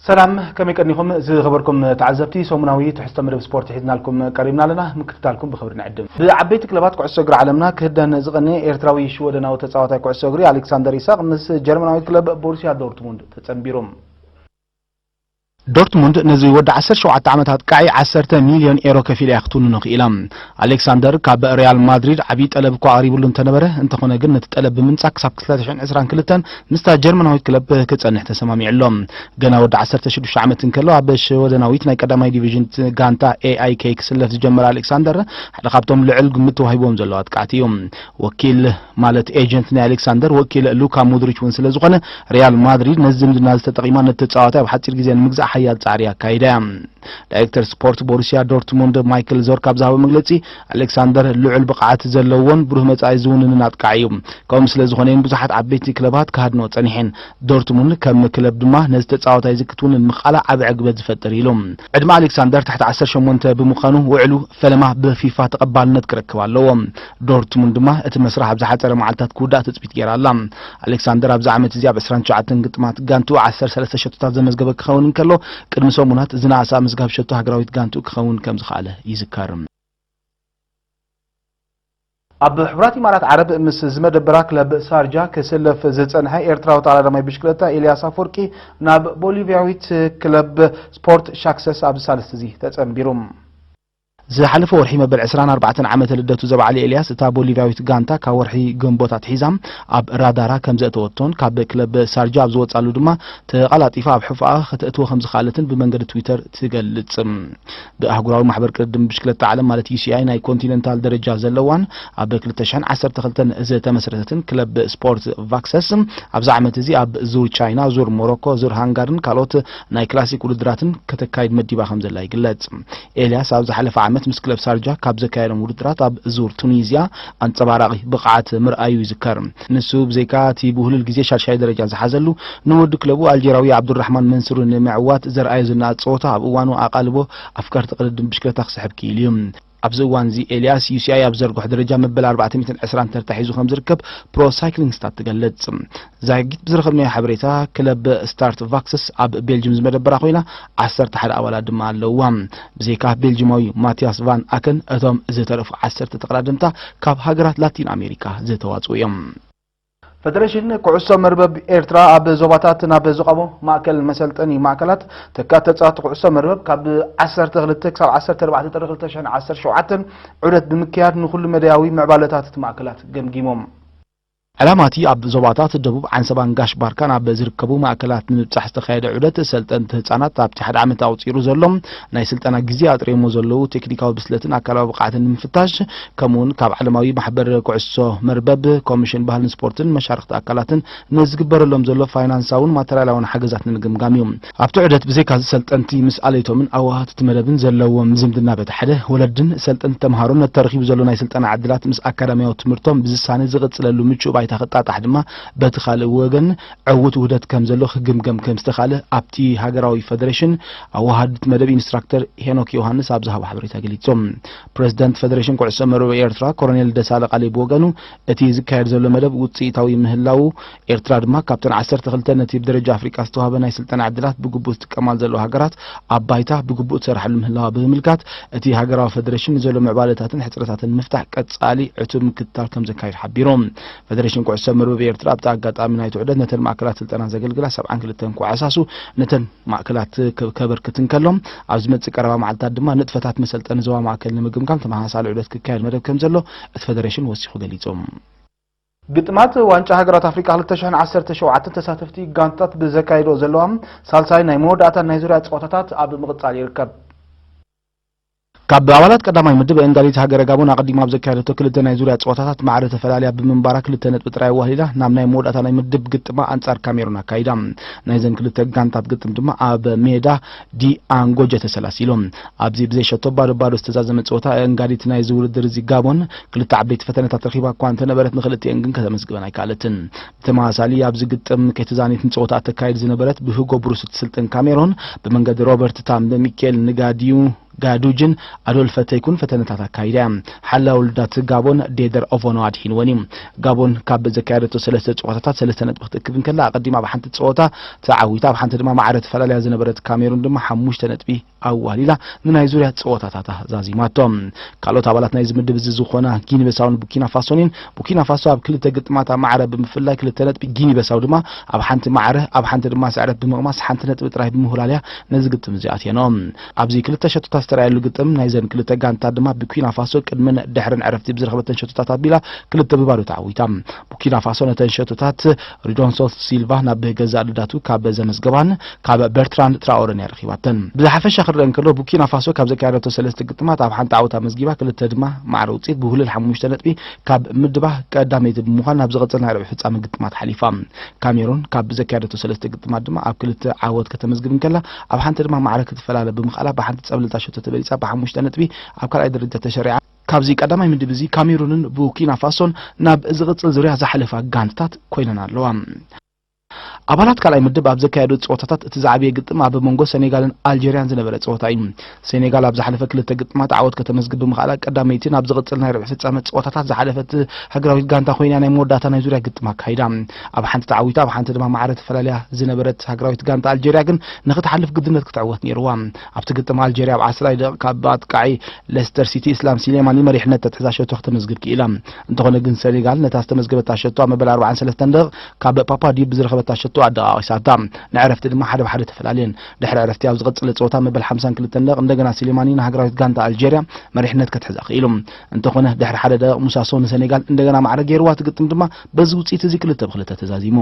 ሰላም፣ ከመይ ቀኒኹም ዝኸበርኩም ተዓዘብቲ? ሰሙናዊ ትሕዝቶ መደብ ስፖርት ሒዝናልኩም ቀሪብና ኣለና። ምክትታልኩም ብኽብሪ ንዕድም። ብዓበይቲ ክለባት ኩዕሶ እግሪ ዓለምና ክህደን ዝቐነየ ኤርትራዊ ሽወደናዊ ተጻዋታይ ኩዕሶ እግሪ ኣሌክሳንደር ኢሳቕ ምስ ጀርመናዊ ክለብ ቦሩሲያ ዶርትሙንድ ተጸንቢሩ። ዶርትሙንድ ነዚ ወዲ ዓሰርተ ሸውዓተ ዓመት ኣጥቃዒ ዓሰርተ ሚልዮን ኤሮ ከፊላ እያ ክትውንኖ ክኢላ። ኣሌክሳንደር ካብ ሪያል ማድሪድ ዓብዪ ጠለብ እኳ ቀሪብሉ እንተነበረ፣ እንተኾነ ግን ነቲ ጠለብ ብምንጻግ ክሳብ ክልተ ሽሕን ዕስራን ክልተን ምስታ ጀርመናዊት ክለብ ክጸንሕ ተሰማሚዑ ኣሎ። ገና ወዲ ዓሰርተ ሽዱሽተ ዓመት እንከሎ ኣብ ሽወደናዊት ናይ ቀዳማይ ዲቪዥን ጋንታ ኤ ኣይ ኬ ክስለፍ ዝጀመረ ኣሌክሳንደር ሓደ ካብቶም ልዑል ግምት ተዋሂብዎም ዘለዉ ኣጥቃዕቲ እዩ። ወኪል ማለት ኤጀንት ናይ ኣሌክሳንደር ወኪል ሉካ ሞድሪች እውን ስለ ዝኾነ ሪያል ማድሪድ ነዚ ዝምድና እዚ ተጠቒማ ነቲ ተጻዋታይ ኣብ ሓጺር ግዜ ንምግዛእ ሓያል ጻዕሪ ኣካይዳ እያ። ዳይሬክተር ስፖርት ቦሩሲያ ዶርትሙንድ ማይክል ዞርክ ኣብ ዝሃቦ መግለጺ ኣሌክሳንደር ልዑል ብቕዓት ዘለዎን ብሩህ መጻኢ ዝውንንን ኣጥቃዒ እዩ። ከምኡ ስለ ዝኾነ እውን ብዙሓት ዓበይቲ ክለባት ክሃድኖ ጸኒሐን። ዶርትሙንድ ከም ክለብ ድማ ነዚ ተጻዋታይ እዚ ክትውንን ምኽኣላ ዓቢ ዕግበት ዝፈጥር ኢሉ። ዕድመ ኣሌክሳንደር ትሕቲ ዓሰርተ ሸሞንተ ብምዃኑ ውዕሉ ፈለማ ብፊፋ ተቐባልነት ክረክብ ኣለዎ። ዶርትሙንድ ድማ እቲ መስርሕ ኣብ ዝሓጸረ መዓልታት ክውዳእ ትጽቢት ገይራ ኣላ። ኣሌክሳንደር ኣብዚ ዓመት እዚ ኣብ ዕስራን ትሽዓተን ግጥማት ጋንትኡ ዓሰርተ ሰለስተ ሸቶታት ዘመዝገበ ክኸውን እንከሎ፣ ቅድሚ ሰሙናት ዝነኣሰ ምዝጋብ ሸቶ ሃገራዊት ጋንትኡ ክኸውን ከም ዝኸኣለ ይዝከር። ኣብ ሕቡራት ኢማራት ዓረብ ምስ ዝመደበራ ክለብ ሳርጃ ክስለፍ ዝጸንሐ ኤርትራዊ ተቐዳዳማይ ብሽክለታ ኤልያስ ኣፈወርቂ ናብ ቦሊቪያዊት ክለብ ስፖርት ሻክሰስ ኣብዚ ሳልስቲ እዚ ተጸንቢሩ። ዝሓለፈ ወርሒ መበል ዕስራን ኣርባዕተን ዓመተ ልደቱ ዘበዓለ ኤልያስ፣ እታ ቦሊቪያዊት ጋንታ ካብ ወርሒ ግንቦት ኣትሒዛ ኣብ ራዳራ ከም ዘእተወቶን ካብ ክለብ ሳርጃ ኣብ ዝወጻሉ ድማ ተቐላጢፋ ኣብ ሕፋኣ ከተእትዎ ከም ዝኸኣለትን ብመንገዲ ትዊተር ትገልጽ። ብኣህጉራዊ ማሕበር ቅድድም ብሽክለታ ዓለም ማለት ዩ ሲ ኣይ ናይ ኮንቲነንታል ደረጃ ዘለዋን ኣብ ክልተ ሽሕን ዓሰርተ ክልተን ዝተመስረተትን ክለብ ስፖርት ቫክሰስ ኣብዚ ዓመት እዚ ኣብ ዙር ቻይና፣ ዙር ሞሮኮ፣ ዙር ሃንጋርን ካልኦት ናይ ክላሲክ ውድድራትን ከተካይድ መዲባ ከም ዘላ ይግለጽ። ኤልያስ ኣብ ዝሓለፈ ዓመት ምስ ክለብ ሳርጃ ካብ ዘካየዶም ውድድራት ኣብ ዙር ቱኒዝያ ኣንጸባራቒ ብቕዓት ምርኣዩ ይዝከር። ንሱ ብዘይካ እቲ ብውህሉል ግዜ ሻድሻይ ደረጃ ዝሓዘሉ፣ ንውድብ ክለቡ ኣልጀራዊ ዓብዱራሕማን መንሱር ንምዕዋት ዘርኣዮ ዝነኣድ ጸወታ ኣብ እዋኑ ኣቓልቦ ኣፍቀርቲ ቅድድም ብሽክለታ ክስሕብ ክኢሉ እዩ። ኣብዚ እዋን እዚ ኤልያስ ዩ ሲ ኣይ ኣብ ዘርግሖ ደረጃ መበል ኣርባዕተ ሚእትን ዕስራን ተርታ ሒዙ ከም ዝርከብ ፕሮ ሳይክሊንግ ስታት ትገልጽ። ዛጊት ብዝረኸብናዮ ሓበሬታ፣ ክለብ ስታርት ቫክሰስ ኣብ ቤልጅም ዝመደበራ ኮይና፣ ዓሰርተ ሓደ ኣባላት ድማ ኣለውዋ። ብዘይካ ቤልጅማዊ ማቲያስ ቫን ኣከን፣ እቶም ዝተረፉ ዓሰርተ ተቐዳደምታ ካብ ሃገራት ላቲን ኣሜሪካ ዝተዋጽኡ እዮም። ፈደሬሽን ኩዕሶ መርበብ ኤርትራ ኣብ ዞባታት ናብ ዝቐሞ ማእከል መሰልጠኒ ማእከላት ተካት ተጻወቲ ኩዕሶ መርበብ ካብ ዓሰርተ ክልተ ክሳብ ዓሰርተ ኣርባዕተ ጥሪ ክልተ ሽሕን ዓሰርተ ሸውዓተን ዑደት ብምክያድ ንኹሉ መዳያዊ ምዕባለታት እቲ ማእከላት ገምጊሞም። ዕላማ እቲ ኣብ ዞባታት ደቡብ ዓንሰባን ጋሽ ባርካን ኣብ ዝርከቡ ማእከላት ንምብጻሕ ዝተኻየደ ዑደት፣ ሰልጠንቲ ህጻናት ኣብቲ ሓደ ዓመት ኣቑጺሩ ዘሎ ናይ ስልጠና ግዜ ኣጥሪሞ ዘለዉ ቴክኒካዊ ብስለትን ኣካላዊ ብቕዓትን ንምፍታሽ፣ ከምኡውን ካብ ዓለማዊ ማሕበር ኩዕሶ መርበብ፣ ኮሚሽን ባህልን ስፖርትን መሻርኽቲ ኣካላትን ንዝግበረሎም ዘሎ ፋይናንሳውን ማተርያላውን ሓገዛት ንምግምጋም እዩ። ኣብቲ ዑደት ብዘይካዚ ሰልጠንቲ ምስ ኣለይቶምን ኣዋሃትቲ መደብን ዘለዎም ዝምድና በቲ ሓደ፣ ወለድን ሰልጠንቲ ተምሃሮን ነቲ ተረኺቡ ዘሎ ናይ ስልጠና ዕድላት ምስ ኣካዳሚያዊ ትምህርቶም ብዝሳነ ዝቕጽለሉ ምቹእ ባይታ ክጣጣሕ ድማ በቲ ካልእ ወገን ዕዉት ውህደት ከም ዘሎ ክግምገም ከም ዝተኻለ ኣብቲ ሃገራዊ ፈደሬሽን ኣዋሃድቲ መደብ ኢንስትራክተር ሄኖክ ዮሃንስ ኣብ ዝሃቦ ሓበሬታ ገሊጹ። ፕረዚደንት ፈደሬሽን ኩዕሶ መርበብ ኤርትራ ኮሎኔል ደሳለ ቃሌ ብወገኑ፣ እቲ ዝካየድ ዘሎ መደብ ውጽኢታዊ ምህላዉ፣ ኤርትራ ድማ ካብተን ዓሰርተ ክልተ ነቲ ብደረጃ ኣፍሪቃ ዝተዋህበ ናይ ስልጠና ዕድላት ብግቡእ ዝጥቀማሉ ዘለዋ ሃገራት ኣብ ባይታ ብግቡእ ትሰርሓሉ ምህላዋ ብምምልካት፣ እቲ ሃገራዊ ፈደሬሽን ንዘሎ ምዕባለታትን ሕጽረታትን ንምፍታሕ ቀጻሊ ዕቱብ ምክትታል ከም ዘካይድ ሓቢሩ። ፈደሬሽን ኩዕሶ መርበብ ኤርትራ ኣብቲ ኣጋጣሚ ናይቲ ዑደት ነተን ማእከላት ስልጠና ዘገልግላ ሰብዓን ክልተን ኮዓሳሱ ነተን ማእከላት ከ-፣ ከበርክት እንከሎ፣ ኣብ ዝመጽእ ቀረባ መዓልታት ድማ ንጥፈታት መሰልጠኒ ዞባ ማእከል ንምግምጋም ተመሳሳሊ ዑደት ክካየድ መደብ ከም ዘሎ እቲ ፈደሬሽን ወሲኹ ገሊጹ። ግጥማት ዋንጫ ሃገራት ኣፍሪቃ ክልተ ሽሕን ዓሰርተ ሸውዓተን ተሳተፍቲ ጋንታት ብዘካየድኦ ዘለዋ ሳልሳይ ናይ መወዳእታ ናይ ዙርያ ጸወታታት ኣብ ምቕጻል ይርከብ። ካብ ኣባላት ቀዳማይ ምድብ፣ ኤንጋሊት ሃገረ ጋቦን ኣቐዲማ ኣብ ዘካየደቶ ክልተ ናይ ዙርያ ጸወታታት ማዕረ ተፈላልያ ብምንባራ፣ ክልተ ነጥቢ ጥራይ ኣዋህሊላ ናብ ናይ መወዳእታ ናይ ምድብ ግጥማ ኣንጻር ካሜሩን ኣካይዳ። ናይዘን ክልተ ጋንታት ግጥም ድማ ኣብ ሜዳ ዲ ኣንጎጀ ተሰላሲሉ። ኣብዚ ብዘይ ሸቶ ባዶ ባዶ ዝተዛዘመ ጸወታ፣ ኤንጋሊት ናይዚ ውድድር እዚ ጋቦን ክልተ ዓበይቲ ፈተነታት ረኺባ እኳ እንተነበረት፣ ንክልቲኤን ግን ከተመዝግበን ኣይከኣለትን። ብተመሳሳሊ፣ ኣብዚ ግጥም ከይተዛነየት ንጸወታ እተካይድ ዝነበረት ብሁጎ ብሩስ እትስልጥን ካሜሩን፣ ብመንገዲ ሮበርት ታምበ፣ ሚኬል ንጋዲዩ፣ ጋዱጅን ኣዶልፈ ተይኩን ፈተነታት ኣካይዳ እያ። ሓላዊ ውልዳት ጋቦን ዴደር ኦቮኖ ኣድሒንወን እዩ። ጋቦን ካብ ዘካየደቶ ሰለስተ ፀወታታት ሰለስተ ነጥቢ ክትእክብ እንከላ፣ ኣቐዲማ ኣብ ሓንቲ ፀወታ ተዓዊታ፣ ኣብ ሓንቲ ድማ ማዕረ ተፈላለያ ዝነበረት ካሜሩን ድማ ሓሙሽተ ነጥቢ ኣዋሊላ ንናይ ዙርያ ፀወታታታ ዛዚማቶ። ካልኦት ኣባላት ናይዚ ምድብ እዚ ዝኾና ጊኒ በሳውን ቡኪና ፋሶን እየን። ቡኪና ፋሶ ኣብ ክልተ ግጥማት ኣብ ማዕረ ብምፍላይ ክልተ ነጥቢ፣ ጊኒ በሳው ድማ ኣብ ሓንቲ ማዕረ ኣብ ሓንቲ ድማ ስዕረት ብምቕማስ ሓንቲ ነጥቢ ጥራይ ብምውላልያ ነዚ ግጥም እዚ ኣትየኖ። ኣብዚ ክልተ ሸቶታት ዝተራየሉ ግጥም ናይዘን ክልተ ጋንታ ድማ ቡኪና ፋሶ ቅድምን ድሕርን ዕረፍቲ ብዝረኸበተን ሸቶታት ኣቢላ ክልተ ብባዶ ተዓዊታ። ቡኪና ፋሶ ነተን ሸቶታት ሪዶንሶ ሲልቫ ናብ ገዛእ ልዳቱ ካብ ዘመዝገባን ካብ በርትራንድ ትራኦረን እያ ረኺባተን። ብዝሓፈሻ ክረአ እንከሎ ቡኪና ፋሶ ካብ ዘካየደቶ ሰለስተ ግጥማት ኣብ ሓንቲ ዓወት ኣመዝጊባ፣ ክልተ ድማ ማዕረ ውፅኢት ብውህሉል ሓሙሽተ ነጥቢ ካብ ምድባ ቀዳመይቲ ብምዃን ናብ ዝቕፅል ናይ ርብዒ ፍጻመ ግጥማት ሓሊፋ። ካሜሩን ካብ ዘካየደቶ ሰለስተ ግጥማት ድማ ኣብ ክልተ ዓወት ከተመዝግብ እንከላ፣ ኣብ ሓንቲ ድማ ማዕረ ክትፈላለ ብምኽኣላ ብሓንቲ ጸብለልታ ሸቶ ተበሊጻ ብሓሙሽተ ነጥቢ ኣብ ካልኣይ ደረጃ ተሸሪዓ። ካብዚ ቀዳማይ ምድብ እዚ ካሜሩንን ቡርኪና ፋሶን ናብ ዝቕጽል ዙርያ ዝሓለፋ ጋንትታት ኮይነን ኣለዋ። ኣባላት ካልኣይ ምድብ ኣብ ዘካየዱ ጸወታታት እቲ ዝዓበየ ግጥም ኣብ መንጎ ሰኔጋልን ኣልጀርያን ዝነበረ ጸወታ እዩ። ሴኔጋል ኣብ ዝሓለፈ ክልተ ግጥማት ዓወት ከተመዝግብ ብምኽኣላ ቀዳመይቲ ናብ ዝቕጽል ናይ ርብዒ ፍጻመ ጸወታታት ዝሓለፈት ሃገራዊት ጋንታ ኮይና ናይ መወዳእታ ናይ ዙርያ ግጥም ኣካይዳ። ኣብ ሓንቲ ተዓዊታ ኣብ ሓንቲ ድማ ማዕረ ተፈላልያ ዝነበረት ሃገራዊት ጋንታ ኣልጀርያ ግን ንኽትሓልፍ ግድነት ክትዕወት ነይርዋ። ኣብቲ ግጥም ኣልጀርያ ኣብ ዓስራይ ደቂቕ ካብ ኣጥቃዒ ሌስተር ሲቲ እስላም ሲሌማኒ መሪሕነት ተትሕዛ ሸቶ ክተመዝግብ ክኢላ። እንተኾነ ግን ሰኔጋል ነታ ዝተመዝገበታ ሸቶ ኣብ መበል ኣርባዓን ሰለስተን ደቂቕ ካብ ፓፓ ዲዩፕ ብዝረኸበታ ሸቶ ኣደቓቒሳታ። ንዕረፍቲ ድማ ሓደ ብሓደ ተፈላልየን። ድሕሪ ዕረፍቲ ኣብ ዝቐጸለ ጸወታ መበል ሓምሳን ክልተን ደቂቕ እንደገና ሲሌማኒ ንሃገራዊት ጋንታ ኣልጀርያ መሪሕነት ከትሕዛ ክኢሉ። እንተኾነ ድሕሪ ሓደ ደቂቕ ሙሳሶ ንሰኔጋል እንደገና ማዕረ ገይርዋ፣ እቲ ግጥም ድማ በዚ ውጽኢት እዚ ክልተ ብክልተ ተዛዚሙ።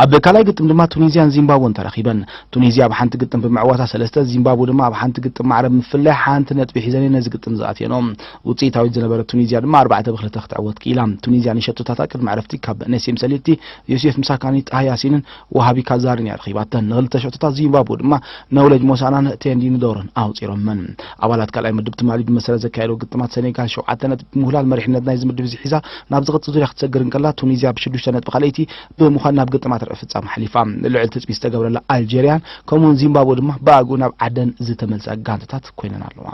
ኣብ ካልኣይ ግጥም ድማ ቱኒዝያን ዚምባብወን ተራኺበን። ቱኒዝያ ኣብ ሓንቲ ግጥም ብምዕዋታ ሰለስተ፣ ዚምባብወ ድማ ኣብ ሓንቲ ግጥም ማዕረ ብምፍላይ ሓንቲ ነጥቢ ሒዘን እየን ነዚ ግጥም ዝኣትየንኦ። ውጽኢታዊት ዝነበረት ቱኒዝያ ድማ ኣርባዕተ ብክልተ ክትዕወት ክኢላ። ቱኒዝያ ንሸቶታታ ቅድሚ ዕረፍቲ ካብ ነሲም ሰሊቲ፣ ዮሴፍ ምሳካኒ፣ ጣሃ ያሲንን ወሃቢ ካዛርን እያ ረኺባተን። ንክልተ ሸቶታት ዚምባብወ ድማ ነውለጅ ሞሳናን ቴንዲ ንዶሮን ኣውጺሮመን። ኣባላት ካልኣይ ምድብ ትማሊ ብመሰረት ዘካየደው ግጥማት ሰኔጋል ሸውዓተ ነጥቢ ብምህላል መሪሕነት ናይዚ ምድብ እዚ ሒዛ ናብ ዝቕጽል ዙርያ ክትሰግር እንከላ፣ ቱኒዝያ ብሽዱሽተ ነጥቢ ካልኣይቲ ብምዃን ናብ ግጥማት ርብዒ ፍጻመ ሓሊፋ። ልዑል ትጽቢት ዝተገብረላ ኣልጀርያን ከምኡውን ዚምባብወ ድማ ብኣግኡ ናብ ዓደን ዝተመልሳ ጋንታታት ኮይነን ኣለዋ።